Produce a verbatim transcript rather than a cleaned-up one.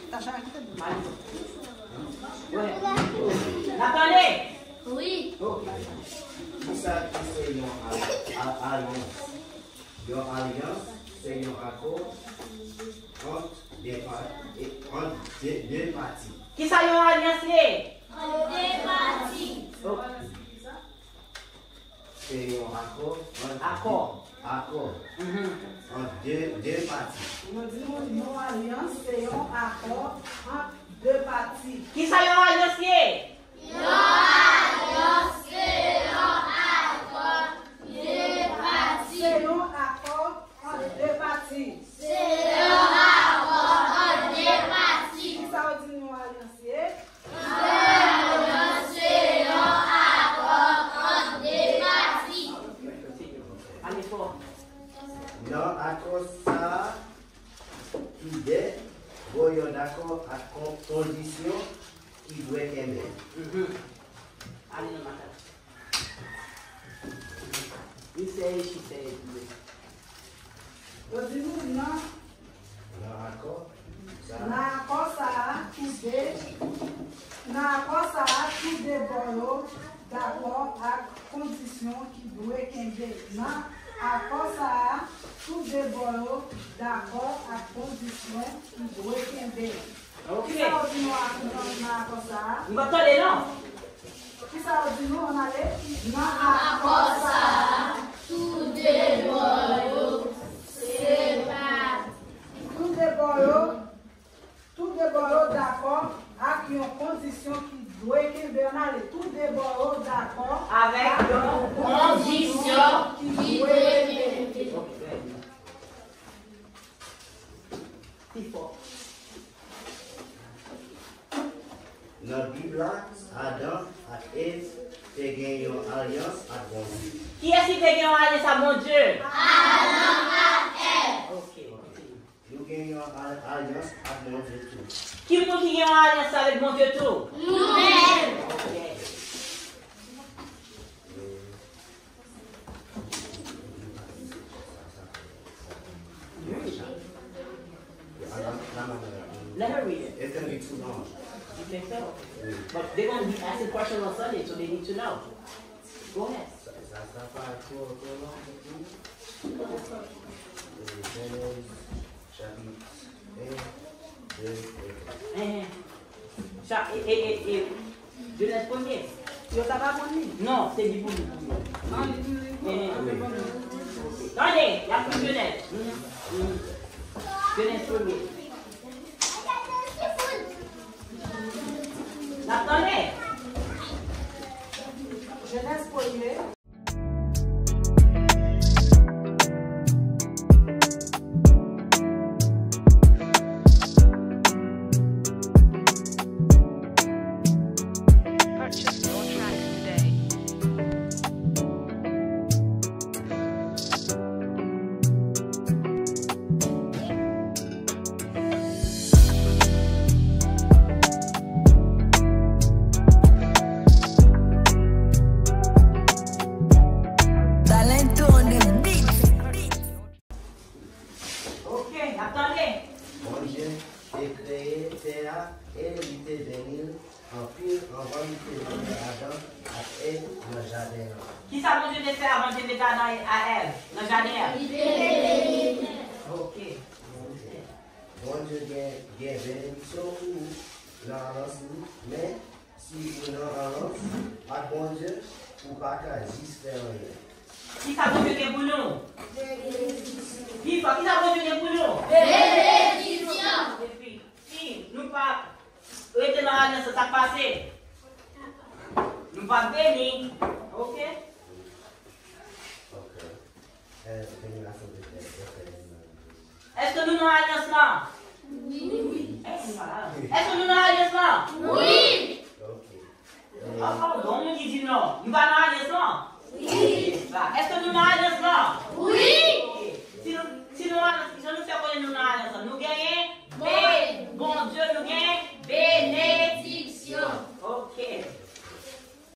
N ap tande? Wi. Kisa ki se yon al-, al-, alyans? Yon alyans se yon akò ant de pa-, e, ant de, de pati. Kisa yon alyans ye? Ant de pati. Se yon akò ant, akò, akò ant de, de pati. Nou di nou yon alyans se yon akò ant de pati. Kisa yon alyans ye? Yon alyans se yon akò de pati. Se yon akò ant de pati. Se yon akò ant de pati. Kisa yo di nou yon alyans ye? Yon alyans se yon akò ant de pati. Ale fò. Nan akò sa a, tou de bò yo dakò ak kon-, kondisyon ki dwe kenbe. Mhm. Ale nan matant. Li sèye, li sèye tou. Yo di nou nan, nan akò sa a, nan akò sa a, tou de, nan akò sa a, tou de bò yo dakò ak kondisyon ki dwe kenbe. Nan akò sa a, tou de bò yo dakò ak kondisyon ki dwe kenbe. Ok. Kisa yo di nou ak, nan, nan akò sa a? M pa tande non. Kisa yo di nou? Ann ale. Nan akò sa a, tou de bò yo se pa. Tou de bò yo, tou de bò yo dakò ak yon kondisyon ki dwe kenbe. Ann ale. Tou de bò yo dakò avèk yon kondisyon ki dwe kenbe. Ok, very good. Pi fò. Nan Bib la, Adan ak Ev te gen yon alyans ak Bondye. Kiyès ki te gen yon alyans ak Bondye? Adan ak Ev. Ok, kontinye. Nou gen yon al-, alyans ak Bondye tou. Ki moun ki gen yon alyans avèk Bondye tou? Nou menm. Ok. Let her read it. It's gonna be too long. You think so? But they're gonna be asking questions on Sunday, so they need to know. Go ahead. Sa, sa, sa pa twò, twò long. Jenèz chapit en, de, e twa. Ehe. Cha-, e, e, e, e, Jenèz premye. Yo ta pa konn li? Non, se li pou li. An, li pou li. Ehe. Tande, y ap li Jenèz. Mhm. Mhm. Jenèz premye. N ap tande. Jenèz premye. Purchase your tracks today. Talento on the beat. Ok, n ap tande. Bondye te kreye tè a e li te beni l anpil anvan li te mande Adan ak Ev nan jaden an. Kisa Bondye te fè avan l te mete Adan ak Ev nan jaden an? Li te beni tè. Ok. Bondye gen, gen benediksyon pou ou nan alyans li, men si ou nan alyans ak Bondye, ou pa ka jis fè anyen. Kisa Bondye gen pou nou? Pi fò, kisa Bondye gen pou nou? Benediksyon. Epi, si nou pa rete nan alyans, sa k pase? Nou p ap beni. Ok? Ok. Èske nou nan alyans lan? Wi. Èske nou nan alyans lan? Wi. Ok. Oh, oh, bon, moun ki di non. Nou pa nan alyans lan.